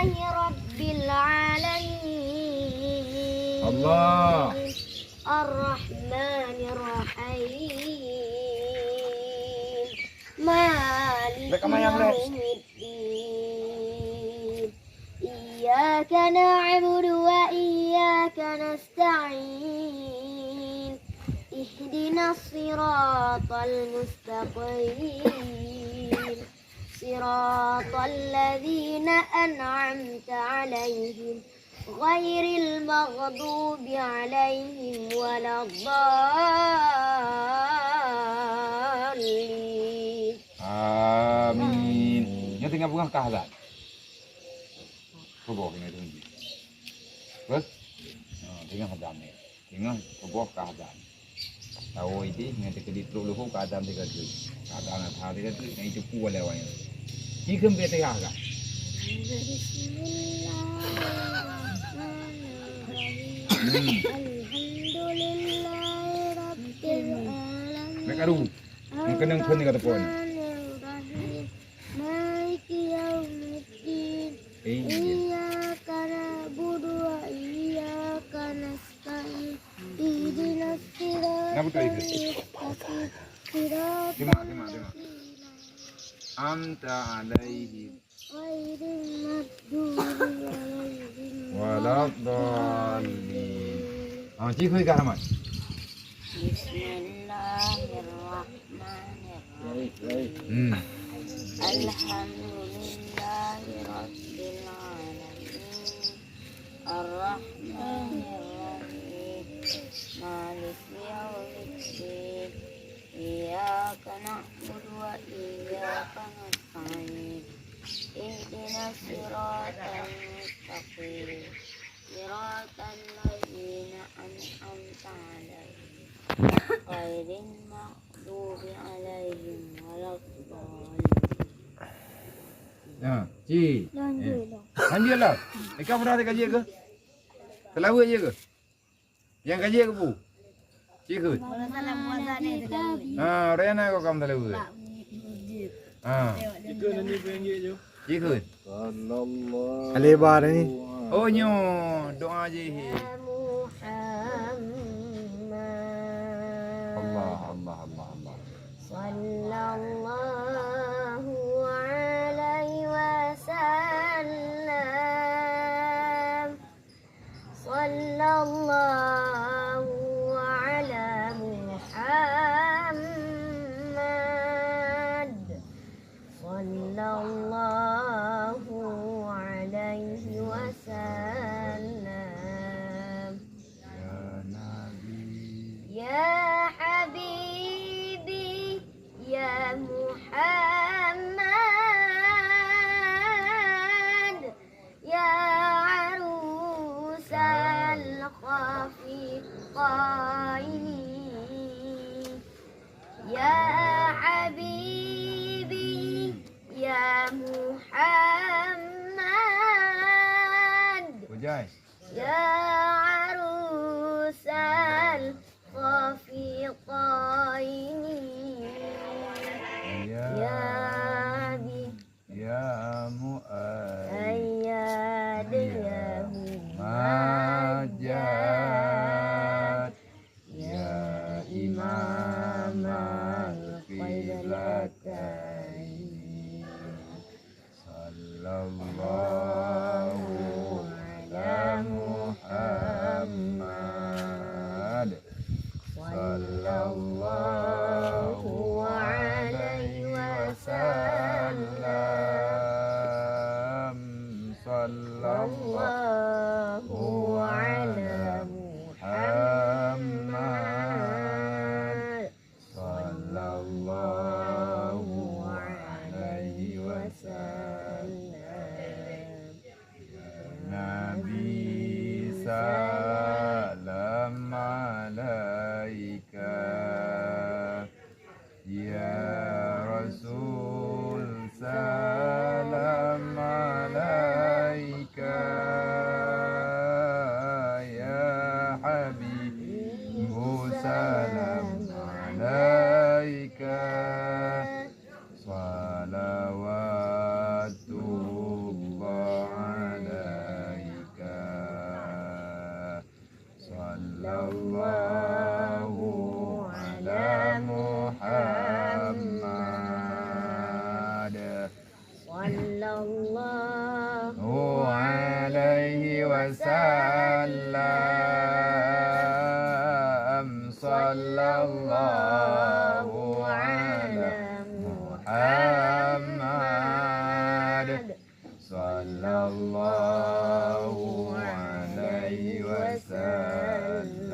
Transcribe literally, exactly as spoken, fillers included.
Rabbil alamin. Allah. Ar-Rahmanir Rahim. Maliki Mereka main yang lain. Yaumiddin. Iyyaka na'budu wa iyyaka nasta'in. Ihdinas siratal mustaqim. Siratal ladzina an'amta 'alaihim ghairil maghdubi 'alaihim waladdallin. Amin. Nyoe teungoh beungoh kah azan? Suboh keunoe teungoh. Terus? Ha, teungoh azan ni. Teungoh suboh kah azan. Tawoe idéh ngon teukeudi trok leuhô kah azan tiga teuk. Kah azan Adha tiga teuk, nyan itu pu walai awaknyan. Ci kheun beu teuhah kah? Bismillahirrahmanirrahim. Hmm. Alhamdulillahirabbil alamin. Bèk karu. Meukeunong phon ka teupon. Ar-Rahmanir Rahim. Maliki yaumiddin. Eh, iya. Iyyaka na'budu wa iyyaka nasta'in. Ihdinas siratal mustaqim. Terima, terima, terima. Siratal ladzina an'amta 'alaihim. Ghairil maghdubi 'alaihim waladdallin. Ah, ci kheun kah Ahmad. Bismillahirrahmanirrahim. Hmm. Alhamdulillahirabbil alamin. Arrahmanirrahim. Maliki yaumiddin. Iyyaka na'budu wa iyyaka nasta'in. Ihdinas siratal mustaqim. Siratal ladzina an'amta 'alaihim. Ghairil maghdubi 'alaihim waladdallin. Nah, ci. Lanjut lah. Lanjut lah. Ika pernah kaji ke? Selawat je ke? Nyang ka jeuet keu peue? Ci kheun. Ha, ureueng na kok kam taleuet. Ha. Ci kheun. Sallallahu. Aleba ni. Oh, nyoe doa jih. Ya Muhammad. Allah, Allah, Allah, Allah. Sallallahu alaihi wasallam. Sallallahu ala Muhammad. Sallallahu alaihi wasallam. Ya Nabi. Ya Habibi, ya Muhammad. Ya arusal khafiqaini. Ya habibi, ya Muhammad. Ujai. Ya arusal khafiqaini. Ya. Ya bi- Ya muayyad, ya mumajjad, ya imamal qiblataini. Sallallahu ala Muhammad. Sallallahu alaihi wasallam. Sallallahu ala Muhammad. Sallallahu alaihi wasallam. Ya Nabi, salam alaika. Ya Rasul, salam alaika. Ya Habibu, salam alaika. Salawatullah Sallallahu alaihi wasallam.